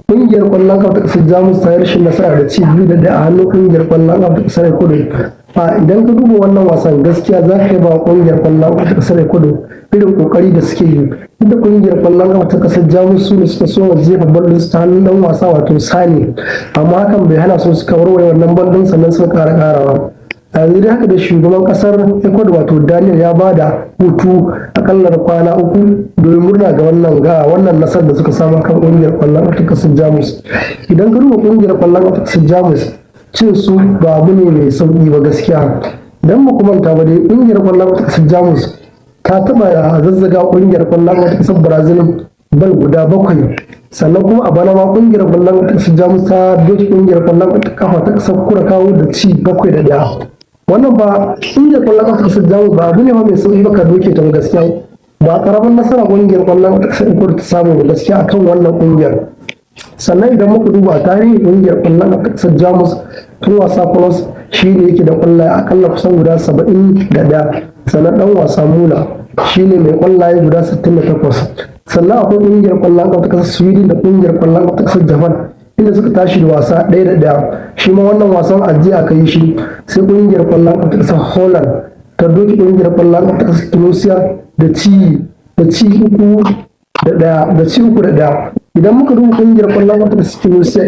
Ƙungiyar ƙwallon ƙafa ta ƙasar Jamus ta yi rashin nasara da ci 2-1 a hannun ƙungiyar ƙwallon ƙafa ta ƙasar Ecuador. A idan ka duba wannan wasan, gaskiya za ka yaba wa ƙungiyar ƙwallon ƙafa ta ƙasar Ecuador irin ƙoƙari da suke yi. Duk da ƙungiyar ƙwallon ƙafa ta ƙasar Jamus su ne suka soma jefa bal ɗinsu ta hannun ɗan wasa wato Sane, amma hakan bai hana su suka warware wannan bal ɗin, sannan suka ƙara ƙarawa. A yanzu dai haka da shugaban kasar Ecuador wato Daniel ya ba da hutu akalla da kwana 3 domin murna ga wannan nasarar da suka samu kan kungiyar kwallon kafa ta kasar Jamus. Idan ka duba kungiyar kwallon kafa ta kasar Jamus, cin su ba abu ne mai sauki ba gaskiya. Idan ba ku manta ba dai, kungiyar kwallon kafa ta kasar Jamus ta taba zazzaga kungiyar kwallon kafa ta kasar Brazil bal guda bakwai. Sannan kuma a bana ma kungiyar kwallon kafa ta kasar Jamus ta doki kungiyar kwallon kafa ta kasar Kurakawo da ci 7-1. Wannan ba kungiyar kwallon kafa ta kasar Jamus ba abu ne ba mai sauki ba ka doke ta ba. Gaskiya ba karamin nasara kungiyar kwallon kafa ta kasar Ecuador ta samu ba gaskiya akan wannan kungiyar. Sannan idan muka duba a tarihin kungiyar kwallon kafa ta kasar Jamus, ɗan wasa Klose shi ne yake da kwallaye akalla kusan guda 71. Sannan dan wasa Müller shi ne mai kwallaye guda 68. Sannan akwai kungiyar kwallon kafa ta kasar Sweden da kungiyar kwallon kafa ta kasar Japan, inda suka tashi da wasa 1-1. Shi ma wannan wasan ajiya aka yi shi, sai kungiyar kwallon kafa ta kasar Holland ta doki kungiyar kwallon kafa ta kasar Tunisia da ci 3-1, da ci 3-1. Idan muka duba kungiyar kwallon kafa ta kasar Tunisia,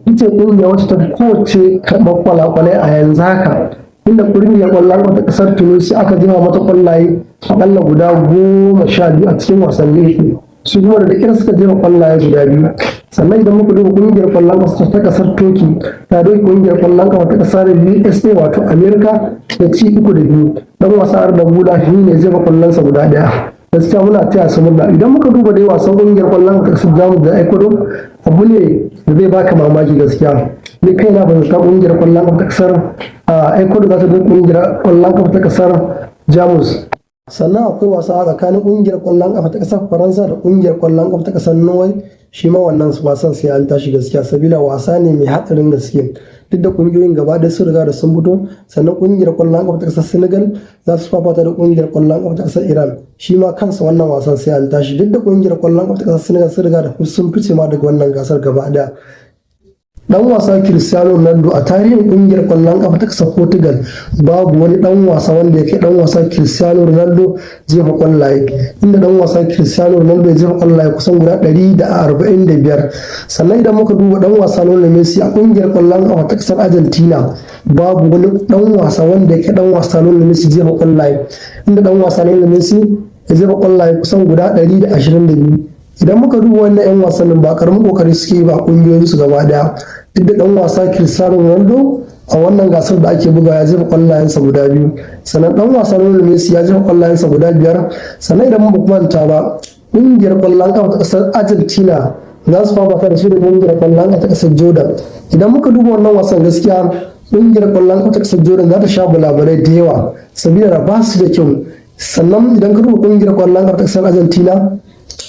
ita ce kungiya wacce ta fi kowace karɓar kwalakwalai a yanzu haka, inda kungiyar kwallon kafa ta kasar Tunisia aka jefa mata kwallaye akalla guda 12 a cikin wasanni 3, su kuma da kyar suka jefa kwallaye guda biyu. Sannan idan muka duba kungiyar kwallon kafa ta kasar Turkey, ta doki kungiyar kwallon kafa ta kasar USA wato America da ci 3-2. Dan wasa Arda Guler shi ne jefa kwallonsa guda daya. Gaskiya muna taya su murna. Idan muka duba dai wasan kungiyar kwallon kafa ta kasar Jamus da Ecuador, abu ne da zai baka mamaki. Gaskiya ni kaina ban zata kungiyar kwallon kafa ta kasar Ecuador za ta doki kungiyar kwallon kafa ta kasar Jamus. Sannan akwai wasa a tsakanin kungiyar kwallon kafa ta kasar Faransa da kungiyar kwallon kafa ta kasar Norway. Shi ma wannan wasan sai an tashi gaskiya, sabila wasa ne mai hatsarin gaske, duk da kungiyoyin gaba ɗaya sun riga da sun fito. Sannan kungiyar kwallon kafa ta kasar Senegal za su fafata da kungiyar kwallon kafa ta kasar Iran. Shi ma kansa wannan wasan sai an tashi, duk da kungiyar kwallon kafa ta kasar Senegal sun riga da sun fice ma daga wannan gasar gaba ɗaya. Dan wasa Cristiano Ronaldo, a tarihin kungiyar kwallon kafa ta kasar Portugal babu wani dan wasa wanda ya kai dan wasa Cristiano Ronaldo jefa kwallaye, inda dan wasa Cristiano Ronaldo ya jefa kwallaye kusan guda 145. Sannan idan muka duba dan wasa Lionel Messi, a kungiyar kwallon kafa ta kasar Argentina babu wani dan wasa wanda ya kai dan wasa Lionel Messi jefa kwallaye, inda dan wasa Lionel Messi ya jefa kwallaye kusan guda 122. Idan muka duba wannan 'yan wasannin, ba karamin kokari suke yi ba kungiyoyin su gaba daya. Duk da dan wasa Cristiano Ronaldo a wannan gasar da ake buga ya jefa kwallayensa guda biyu, sannan dan wasa Lionel Messi ya jefa kwallayensa guda biyar. Sannan idan ba manta ba, kungiyar kwallon kafa ta kasar Argentina za su fafata da su da kungiyar kwallon kafa ta kasar Jordan. Idan muka duba wannan wasan, gaskiya kungiyar kwallon kafa ta kasar Jordan za ta sha bulabarai da yawa, sabida ba su da kyau. Sannan idan ka duba kungiyar kwallon kafa ta kasar Argentina,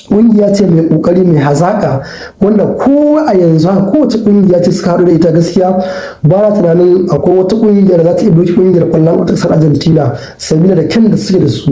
kungiya ce mai kokari, mai hazaka, wanda ko a yanzu haka kowace kungiya ce suka haɗu da ita, gaskiya ba na tunanin akwai wata kungiya da za ta iya doki kungiyar kwallon ƙasar Argentina, sabida da kyan da suke da su.